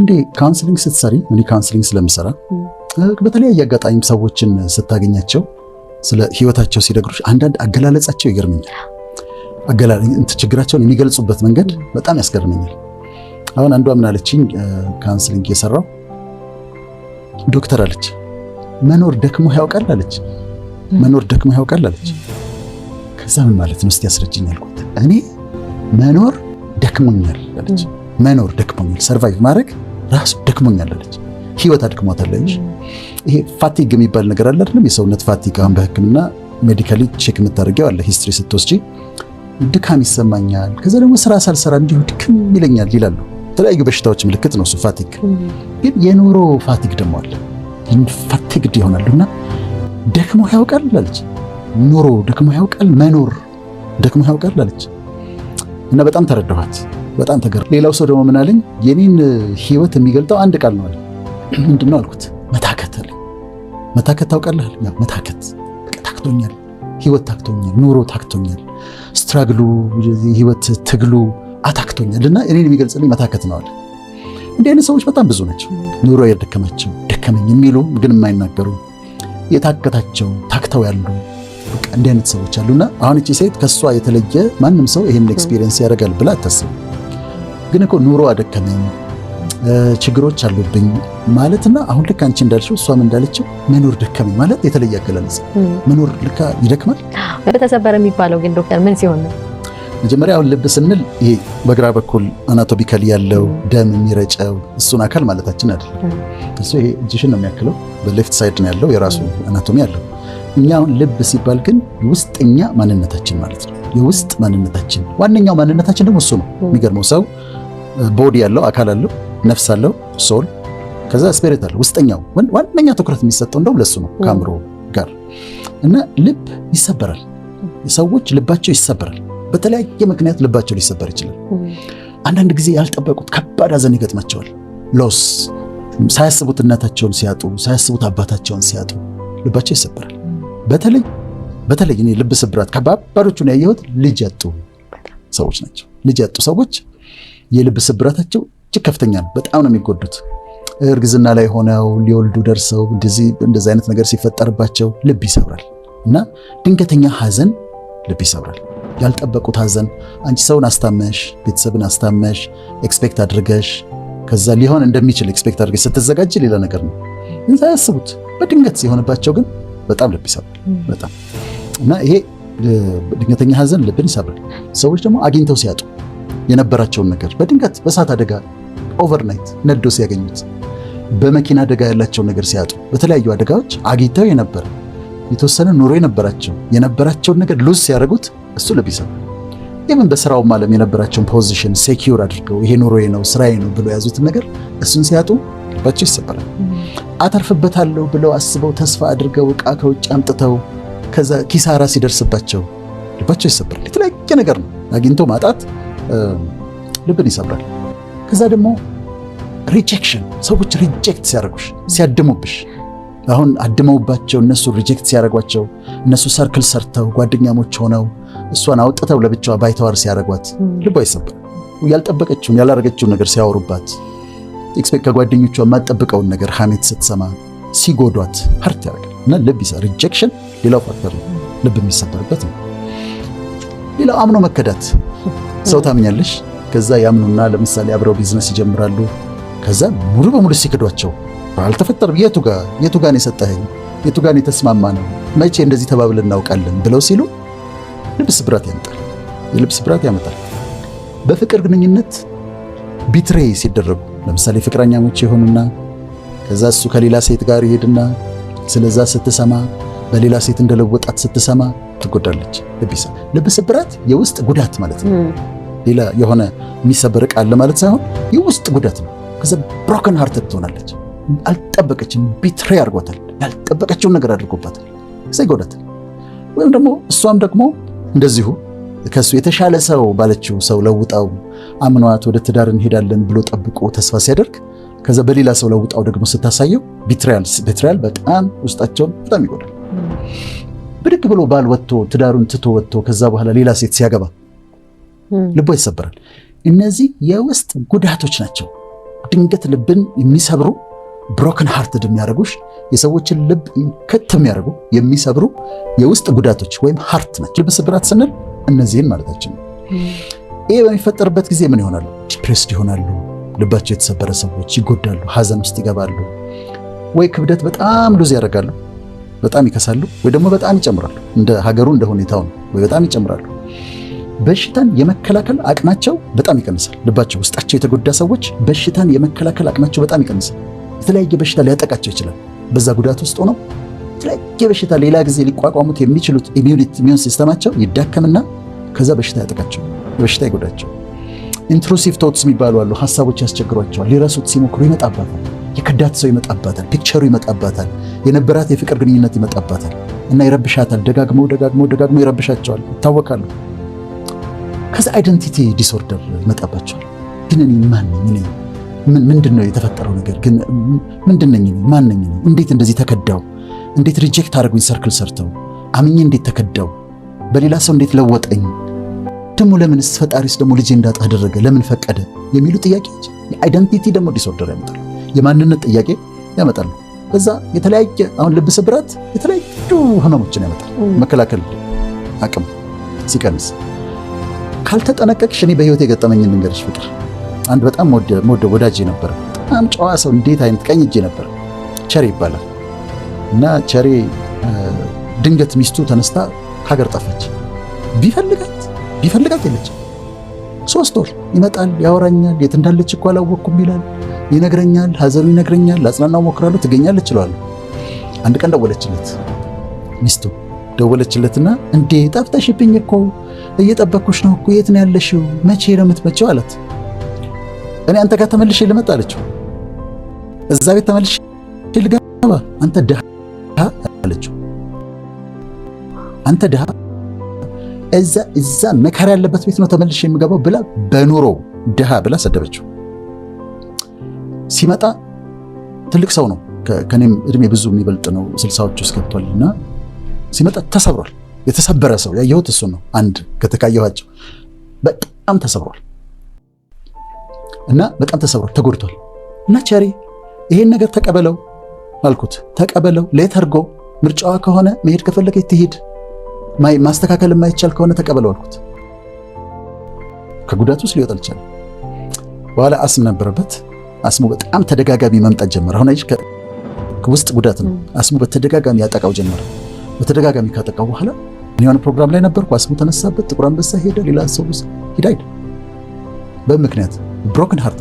አንዳንዴ counseling ስትሰሪ፣ እኔ counseling ስለምሰራ፣ በተለያየ አጋጣሚ ሰዎችን ስታገኛቸው ስለ ህይወታቸው ሲነግሩሽ አንዳንድ አገላለጻቸው ይገርመኛል። ችግራቸውን የሚገልጹበት መንገድ በጣም ያስገርመኛል። አሁን አንዷ ምን አለችኝ፣ counseling እየሰራው፣ "ዶክተር" አለች፣ "መኖር ደክሞ ያውቃል?" አለች። "መኖር ደክሞ ያውቃል?" አለች። ከዛ "ምን ማለት ነው? እስቲ አስረጅኝ" አልኳት። "እኔ መኖር ደክሞኛል" አለች። "መኖር ደክሞኛል፣ survive ማድረግ ራሱ ደክሞኛል" አለች። ህይወት አድክሟታል። ይሄ fatigue የሚባል ነገር አለ አይደለም? የሰውነት fatigue አሁን በሕክምና medically check የምታደርጊው አለ። History ስትወስጂ "ድካም ይሰማኛል፣ ከዛ ደግሞ ስራ ሳልሰራ እንዲሁ ድክም ይለኛል" ይላሉ። የተለያዩ በሽታዎች ምልክት ነው እሱ fatigue። ግን የኑሮ fatigue ደግሞ አለ። Fatigued ይሆናሉ እና "ደክሞ ያውቃል?" አለች። "ኑሮ ደክሞ ያውቃል፣ መኖር ደክሞ ያውቃል?" አለች። እና በጣም ተረዳኋት፣ በጣም ተገር ሌላው ሰው ደግሞ ምን አለኝ፣ "የኔን ህይወት የሚገልጠው አንድ ቃል ነው" አለ። "ምንድን ነው?" አልኩት። "መታከት" አለኝ። "መታከት ታውቃለህ?" አለኝ። "መታከት፣ በቃ ታክቶኛል፣ ህይወት ታክቶኛል፣ ኑሮ ታክቶኛል፣ struggle ኡ፣ ህይወት ትግሉ አታክቶኛል እና እኔን የሚገልጽልኝ መታከት ነው" አለ። እንዲህ አይነት ሰዎች በጣም ብዙ ናቸው። ኑሮ የደከማቸው፣ ደከመኝ የሚሉ ግን የማይናገሩ፣ የታከታቸው፣ ታክተው ያሉ፣ በቃ እንዲህ አይነት ሰዎች አሉና አሁን እቺ ሴት ከእሷ የተለየ ማንም ሰው ይሄንን experience ያደርጋል ብላ አታስብም። ግን እኮ ኑሮ አደከመኝ፣ ችግሮች አሉብኝ ማለትና አሁን ልክ አንቺ እንዳልሽው እሷም እንዳለችው መኖር ደከመኝ ማለት የተለየ አገላለጽ። መኖር ልካ ይደክማል። ተሰበረ የሚባለው ግን ዶክተር ምን ሲሆን ነው? መጀመሪያ አሁን ልብ ስንል ይሄ በግራ በኩል anatomically ያለው ደም የሚረጨው እሱን አካል ማለታችን አይደለም። እሱ ይሄ እጅሽን ነው የሚያክለው፣ በ left side ነው ያለው፣ የራሱ anatomy አለው። እኛ አሁን ልብ ሲባል ግን ውስጠኛ ማንነታችን ማለት ነው። የውስጥ ማንነታችን፣ ዋነኛው ማንነታችን ደግሞ እሱ ነው። የሚገርመው ሰው body ያለው፣ አካል አለው፣ ነፍስ አለው፣ soul፣ ከዛ spirit አለው። ውስጠኛው ዋነኛ ትኩረት የሚሰጠው እንደውም ለሱ ነው ከአእምሮ ጋር። እና ልብ ይሰበራል። ሰዎች ልባቸው ይሰበራል። በተለያየ ምክንያት ልባቸው ሊሰበር ይችላል። አንዳንድ ጊዜ ያልጠበቁት ከባድ ሐዘን ይገጥማቸዋል። Loss፣ ሳያስቡት እናታቸውን ሲያጡ፣ ሳያስቡት አባታቸውን ሲያጡ ልባቸው ይሰበራል። በተለይ በተለይ እኔ ልብ ስብራት ከባባዶቹን ያየሁት ልጅ ያጡ ሰዎች ናቸው። ልጅ ያጡ ሰዎች የልብ ስብራታቸው እጅግ ከፍተኛ ነው። በጣም ነው የሚጎዱት። እርግዝና ላይ ሆነው ሊወልዱ ደርሰው እንደዚህ እንደዚህ አይነት ነገር ሲፈጠርባቸው ልብ ይሰብራል እና ድንገተኛ ሐዘን ልብ ይሰብራል። ያልጠበቁት ሐዘን፣ አንቺ ሰውን አስታመሽ፣ ቤተሰብን አስታመሽ፣ expect አድርገሽ፣ ከዛ ሊሆን እንደሚችል expect አድርገሽ ስትዘጋጅ ሌላ ነገር ነው። ግን ሳያስቡት በድንገት ሲሆንባቸው ግን በጣም ልብ ይሰብራል። በጣም። እና ይሄ ድንገተኛ ሐዘን ልብን ይሰብራል። ሰዎች ደግሞ አግኝተው ሲያጡ፣ የነበራቸውን ነገር በድንገት በእሳት አደጋ overnight ነዶ ሲያገኙት፣ በመኪና አደጋ ያላቸውን ነገር ሲያጡ፣ በተለያዩ አደጋዎች አግኝተው የነበረ፣ የተወሰነ ኑሮ የነበራቸውን ነገር lose ሲያደርጉት እሱ ልብ ይሰብራል። Even በስራውም ዓለም የነበራቸውን position secure አድርገው ይሄ ኑሮዬ ነው፣ ስራዬ ነው ብለው የያዙትን ነገር እሱን ሲያጡ ልባቸው ይሰበራል። አተርፍበታለሁ ብለው አስበው፣ ተስፋ አድርገው፣ ዕቃ ከውጭ አምጥተው ከዛ ኪሳራ ሲደርስባቸው ልባቸው ይሰበራል። የተለያየ ነገር ነው። አግኝቶ ማጣት ልብን ይሰብራል። ከዛ ደግሞ rejection፣ ሰዎች reject ሲያደርጉሽ፣ ሲያድሙብሽ፣ አሁን አድመውባቸው እነሱ reject ሲያደርጓቸው፣ እነሱ circle ሰርተው ጓደኛሞች ሆነው እሷን አውጥተው ለብቻዋ ባይተዋር ሲያደርጓት ልቧ ይሰበራል። ያልጠበቀችውን፣ ያላረገችውን ነገር ሲያወሩባት፣ expect ከጓደኞቿ የማትጠብቀውን ነገር ሐሜት ስትሰማ፣ ሲጎዷት hurt ያደርጋል እና ልብ ይሰ rejection ሌላው factor ነው፣ ልብ የሚሰበርበት ነው። ሌላው አምኖ መከዳት። ሰው ታምኛለሽ፣ ከዛ ያምኑና ለምሳሌ አብረው ቢዝነስ ይጀምራሉ። ከዛ ሙሉ በሙሉ ሲክዷቸው "አልተፈጠረም፣ የቱ ጋር ነው የሰጠኸኝ? የቱ ጋር ነው የተስማማነው? መቼ እንደዚህ ተባብለን እናውቃለን?" ብለው ሲሉ ልብ ስብራት ያመጣል። የልብ ስብራት ያመጣል። በፍቅር ግንኙነት betray ሲደረጉ፣ ለምሳሌ ፍቅረኛሞች የሆኑና ከዛ እሱ ከሌላ ሴት ጋር ይሄድና ስለዛ ስትሰማ፣ በሌላ ሴት እንደለወጣት ስትሰማ ትጎዳለች። ልብ ስብራት የውስጥ ጉዳት ማለት ነው። ሌላ የሆነ የሚሰበር ዕቃ አለ ማለት ሳይሆን የውስጥ ጉዳት ነው። ከዛ broken hearted ትሆናለች። አልጠበቀችም፣ betray አድርጓታል። ያልጠበቀችውን ነገር አድርጎባታል። ከዛ ይጎዳታል። ወይም ደግሞ እሷም ደግሞ እንደዚሁ ከእሱ የተሻለ ሰው ባለችው ሰው ለውጣው፣ አምኗት ወደ ትዳር እንሄዳለን ብሎ ጠብቆ ተስፋ ሲያደርግ ከዛ በሌላ ሰው ለውጣው ደግሞ ስታሳየው betrayal በጣም ውስጣቸውን በጣም ይጎዳል። ብድግ ብሎ ባል ወጥቶ፣ ትዳሩን ትቶ ወጥቶ ከዛ በኋላ ሌላ ሴት ሲያገባ ልቧ ይሰበራል። እነዚህ የውስጥ ጉዳቶች ናቸው። ድንገት ልብን የሚሰብሩ፣ broken hearted የሚያደርጉሽ፣ የሰዎችን ልብ ከት የሚያደርጉ፣ የሚሰብሩ የውስጥ ጉዳቶች ወይም hurt ናቸው። ልብ ስብራት ስንል እነዚህን ማለታችን ነው። ይሄ በሚፈጠርበት ጊዜ ምን ይሆናሉ? Depressed ይሆናሉ። ልባቸው የተሰበረ ሰዎች ይጎዳሉ፣ ሀዘን ውስጥ ይገባሉ። ወይ ክብደት በጣም lose ያደርጋሉ፣ በጣም ይከሳሉ፣ ወይ ደግሞ በጣም ይጨምራሉ። እንደ ሀገሩ እንደ ሁኔታው ነው። ወይ በጣም ይጨምራሉ። በሽታን የመከላከል አቅማቸው በጣም ይቀንሳል። ልባቸው ውስጣቸው የተጎዳ ሰዎች በሽታን የመከላከል አቅማቸው በጣም ይቀንሳል። የተለያየ በሽታ ሊያጠቃቸው ይችላል። በዛ ጉዳት ውስጥ ሆነው የተለያየ በሽታ ሌላ ጊዜ ሊቋቋሙት የሚችሉት immune system ኣቸው ይዳከምና ከዛ በሽታ ያጠቃቸው፣ በሽታ ይጎዳቸው። Intrusive thoughts የሚባሉ አሉ። ሀሳቦች ያስቸግሯቸዋል። ሊረሱት ሲሞክሩ ይመጣባታል። የከዳት ሰው ይመጣባታል። Picture ኡ ይመጣባታል። የነበራት የፍቅር ግንኙነት ይመጣባታል እና ይረብሻታል። ደጋግሞ ደጋግሞ ደጋግሞ ይረብሻቸዋል። ይታወቃሉ። ከዛ identity disorder ይመጣባቸዋል። ግን እኔ ማን ነኝ? እኔ ምንድን ነው የተፈጠረው ነገር? ግን ምንድን ነኝ? ማን ነኝ? እንዴት እንደዚህ ተከዳው? እንዴት reject አደረጉኝ? Circle ሰርተው አምኜ እንዴት ተከዳው? በሌላ ሰው እንዴት ለወጠኝ? ደግሞ ለምንስ ፈጣሪስ ደግሞ ልጄ እንዳጣ አደረገ? ለምን ፈቀደ? የሚሉ ጥያቄዎች የ identity ደግሞ disorder ያመጣሉ። የማንነት ጥያቄ ያመጣሉ። በዛ የተለያየ አሁን ልብ ስብራት የተለያዩ ህመሞችን ያመጣል። መከላከል አቅም ሲቀንስ ካልተጠነቀቅሽ፣ እኔ በህይወት የገጠመኝን ልንገርሽ ፍቅር። አንድ በጣም የምወደው ወዳጄ ነበረ። በጣም ጨዋ ሰው፣ እንዴት አይነት ቀኝ እጄ ነበረ። ቸሬ ይባላል እና ቸሬ ድንገት ሚስቱ ተነስታ ከሀገር ጠፋች። ቢፈልጋት ቢፈልጋት የለችም። 3 ወር ይመጣል፣ ያወራኛል። የት እንዳለች እኮ አላወቅኩም ይላል፣ ይነግረኛል፣ ሀዘኑ ይነግረኛል። ላጽናናው እሞክራለሁ፣ ትገኛለች እለዋለሁ። አንድ ቀን ደወለችለት፣ ሚስቱ ደወለችለትና እንዴ ጠፍተሽብኝ እኮ፣ እየጠበቅኩሽ ነው እኮ፣ የት ነው ያለሽው? መቼ ነው የምትመጪው? አላት። እኔ አንተ ጋር ተመልሼ ልመጣ አለችው። እዛ ቤት ተመልሼ ልገባ? አንተ ድሃ አለችው። አንተ ድሃ፣ እዛ መከራ ያለበት ቤት ነው ተመልሼ የምገባው ብላ በኑሮ ድሃ ብላ ሰደበችው። ሲመጣ ትልቅ ሰው ነው፣ ከኔም እድሜ ብዙ የሚበልጥ ነው። 60ዎች ውስጥ ገብቷል እና ሲመጣ ተሰብሯል። የተሰበረ ሰው ያየሁት እሱን ነው። አንድ ከተካየኋቸው በጣም ተሰብሯል እና በጣም ተሰብሯል፣ ተጎድቷል። እና ቸሪ ይሄን ነገር ተቀበለው አልኩት። ተቀበለው፣ let her go፣ ምርጫዋ ከሆነ መሄድ ከፈለገች ትሂድ፣ ማስተካከል የማይቻል ከሆነ ተቀበለው አልኩት። ከጉዳቱ ውስጥ ሊወጣ አልቻለም። በኋላ አስም ነበረበት። አስሙ በጣም ተደጋጋሚ መምጣት ጀመረ። አሁን አይሽ ውስጥ ጉዳት ነው። አስሙ በተደጋጋሚ ያጠቃው ጀመረ። በተደጋጋሚ ካጠቃው በኋላ የሆነ ፕሮግራም ላይ ነበርኩ። አስሙ ተነሳበት። ጥቁር አንበሳ ሄደ። ሌላ ሰው ሂድ አይደ በምክንያት broken heart።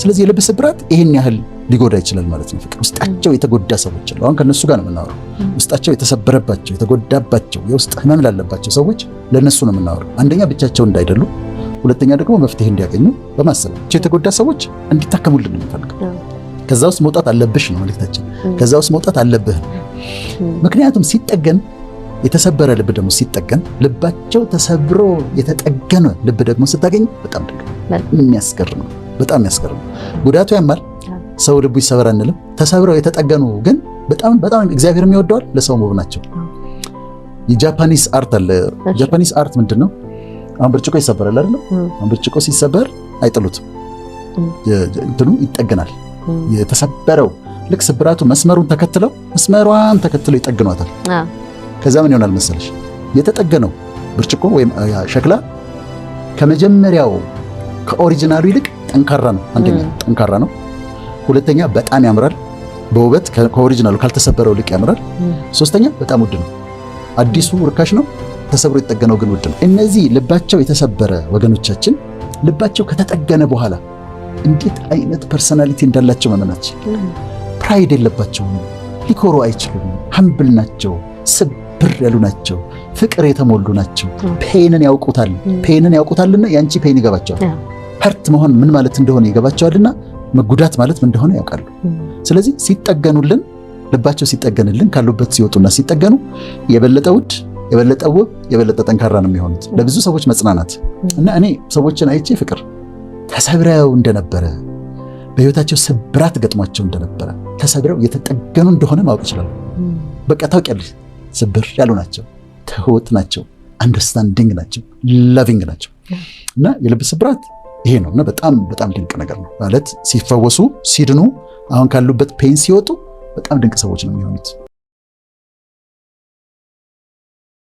ስለዚህ የልብ ስብራት ይሄን ያህል ሊጎዳ ይችላል ማለት ነው። ፍቅር ውስጣቸው የተጎዳ ሰዎች አሉ። አሁን ከነሱ ጋር ነው የምናወራው። ውስጣቸው የተሰበረባቸው፣ የተጎዳባቸው፣ የውስጥ ህመም ላለባቸው ሰዎች ለነሱ ነው የምናወራው። አንደኛ ብቻቸው እንዳይደሉ፣ ሁለተኛ ደግሞ መፍትሄ እንዲያገኙ በማሰብ የተጎዳ ሰዎች እንዲታከሙልን ነው የምንፈልገው። ከዛ ውስጥ መውጣት አለብሽ ነው መልእክታችን። ከዛ ውስጥ መውጣት አለብህ ነው። ምክንያቱም ሲጠገን የተሰበረ ልብ ደግሞ ሲጠገን፣ ልባቸው ተሰብሮ የተጠገነ ልብ ደግሞ ስታገኝ በጣም ድንቅ የሚያስገርም ነው። በጣም የሚያስገርም ነው። ጉዳቱ ያማል። ሰው ልቡ ይሰበር አንልም። ተሰብረው የተጠገኑ ግን በጣም በጣም እግዚአብሔር የሚወደዋል፣ ለሰው ውብ ናቸው። የ Japanese art አለ። Japanese art ምንድን ነው? አሁን ብርጭቆ ይሰበራል አይደለም? አሁን ብርጭቆ ሲሰበር አይጥሉትም፣ እንትኑ ይጠገናል። የተሰበረው ልክ ስብራቱ መስመሩን ተከትለው፣ መስመሯን ተከትለው ይጠግኗታል። ከዛ ምን ይሆናል መሰለሽ? የተጠገነው ብርጭቆ ወይም ሸክላ ከመጀመሪያው ከ original ኡ ይልቅ ጠንካራ ነው። አንደኛ ጠንካራ ነው። ሁለተኛ በጣም ያምራል። በውበት ከ original ኡ ካልተሰበረው ይልቅ ያምራል። ሶስተኛ በጣም ውድ ነው። አዲሱ ርካሽ ነው፣ ተሰብሮ የተጠገነው ግን ውድ ነው። እነዚህ ልባቸው የተሰበረ ወገኖቻችን ልባቸው ከተጠገነ በኋላ እንዴት አይነት personality እንዳላቸው መመናች። Pride የለባቸውም። ሊኮሩ አይችሉም። Humble ናቸው። ስብር ያሉ ናቸው። ፍቅር የተሞሉ ናቸው። Pain ን ያውቁታል። Pain ን ያውቁታልና የአንቺ pain ይገባቸዋል። Hurt መሆን ምን ማለት እንደሆነ ይገባቸዋልና መጉዳት ማለት ምን እንደሆነ ያውቃሉ። ስለዚህ ሲጠገኑልን፣ ልባቸው ሲጠገንልን፣ ካሉበት ሲወጡና ሲጠገኑ የበለጠ ውድ፣ የበለጠ ውብ፣ የበለጠ ጠንካራ ነው የሚሆኑት። ለብዙ ሰዎች መጽናናት እና እኔ ሰዎችን አይቼ ፍቅር ተሰብረው እንደነበረ፣ በህይወታቸው ስብራት ገጥሟቸው እንደነበረ፣ ተሰብረው የተጠገኑ እንደሆነ ማወቅ ይችላሉ። በቃ ታውቂያለሽ፣ ስብር ያሉ ናቸው፣ ትሁት ናቸው፣ understanding ናቸው፣ loving ናቸው እና የልብ ስብራት ይሄ ነው። እና በጣም በጣም ድንቅ ነገር ነው ማለት ሲፈወሱ፣ ሲድኑ፣ አሁን ካሉበት pain ሲወጡ በጣም ድንቅ ሰዎች ነው የሚሆኑት።